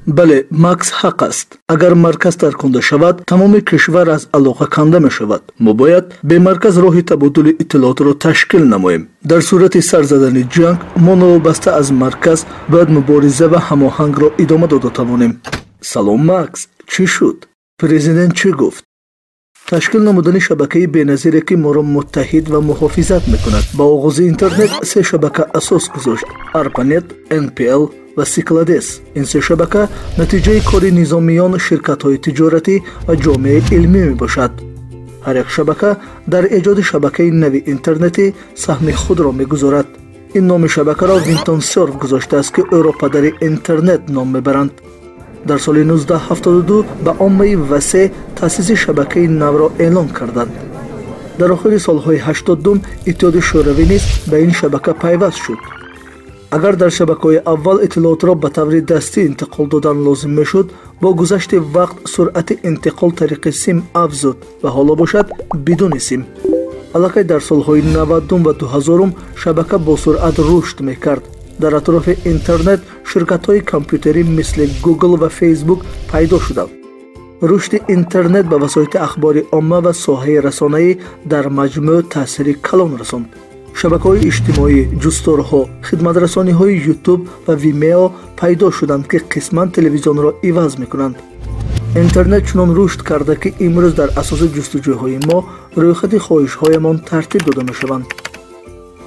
Бале, Макс ҳақ аст. Агар марказ тарконда шавад, тамоми кишвар аз алоқа канда мешавад. Мо бояд бемарказ роҳи табодули иттилоотро ташкил намоем. Дар сурати сар задани ҷанг мо новобаста аз марказ бояд мубориза ва ҳамоҳангро идома дода тавонем. Салом, Макс, чӣ шуд? Президент чӣ гуфт? Ташкил намудани шабакаи беназире, ки моро муттаҳид ва муҳофизат мекунад. Ба оғози интернет се шабака асос гузошт: Арпанет, НПЛ ва Сикладес. Ин се шабака натиҷаи кори низомиён, ширкатҳои тиҷоратӣ ва ҷомеаи илмӣ мебошад. Ҳар як шабака дар эҷоди шабакаи нави интернетӣ саҳми худро мегузорад. Ин номи шабакаро Винтон Серф гузоштааст, ки ӯро падари интернет ном мебаранд. Дар соли 1972 ба оммаи васеъ таъсиси шабакаи навро эълон карданд. Дар охири солҳои 80-ум Иттиҳоди Шӯравӣ низ ба ин шабака пайваст шуд. Агар дар шабакаҳои аввал иттилоотро ба таври дастӣ интиқол додан лозим мешуд, бо гузашти вақт суръати интиқол тариқи сим афзуд ва ҳоло бошад бидуни сим. Аллакай дар солҳои 90-ум ва 2000-ум шабака бо суръат рушд мекард. Дар атрофи интернет ширкатҳои компютерӣ мисли Google ва Facebook пайдо шуданд. Рушди интернет ба васоити ахбори омма ва соҳаи расонаӣ дар маҷмӯъ таъсири калон расонд. Шабакаҳои иҷтимоӣ, ҷустторҳо, хидматрасониҳои Ютуб ва Vimeo пайдо шуданд, ки қисман телевизионро иваз мекунанд. Интернет чунон рушд карда, ки имрӯз дар асоси ҷустуҷӯҳои мо рӯйхати хоҳишҳоямон тартиб дода мешаванд.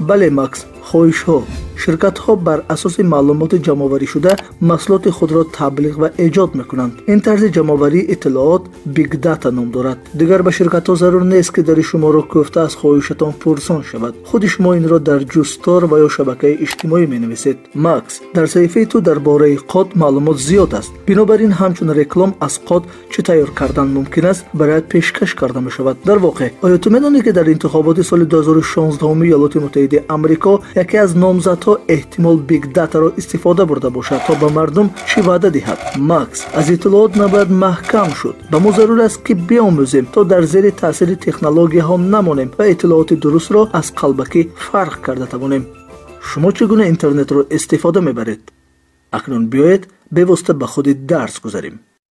Бале, Макс, хоҳишҳо. Ширкатҳо бар асоси маълумоти ҷамъоварӣшуда маҳсулоти худро таблиғ ва эҷод мекунанд. Ин тарзи ҷамъоварии иттилоот Big Data ном дорад. Дигар ба ширкатҳо зарур нест, ки дари шуморо кӯфта аз хоҳишатон пурсон шавад. Худи шумо инро дар ҷустор ва ё шабакаи иҷтимоӣ менависед. Макс, дар саҳифаи ту дар бораи қот маълумот зиёд аст. Бинобар ин ҳамчун реклам аз қот чӣ тайёр кардан мумкин аст, бароят пешкаш карда мешавад. Дар воқеъ, оё ту медонӣ, ки дар интихоботи соли 2016 Иёлоти Муттаҳидаи Амрико яке аз номзадҳо эҳтимол Big Data-ро истифода бурда бошад, то ба мардум чӣ ваъда диҳад? Макс, аз иттилоот набояд маҳкам шуд. Ба мо зарур аст, ки биомӯзем, то дар зери таъсири технологияҳо намонем ва иттилооти дурустро аз қалбакӣ фарқ карда тавонем. Шумо чӣ гуна интернетро истифода мебаред? Акнун биёед бевосита ба худи дарс гузарем.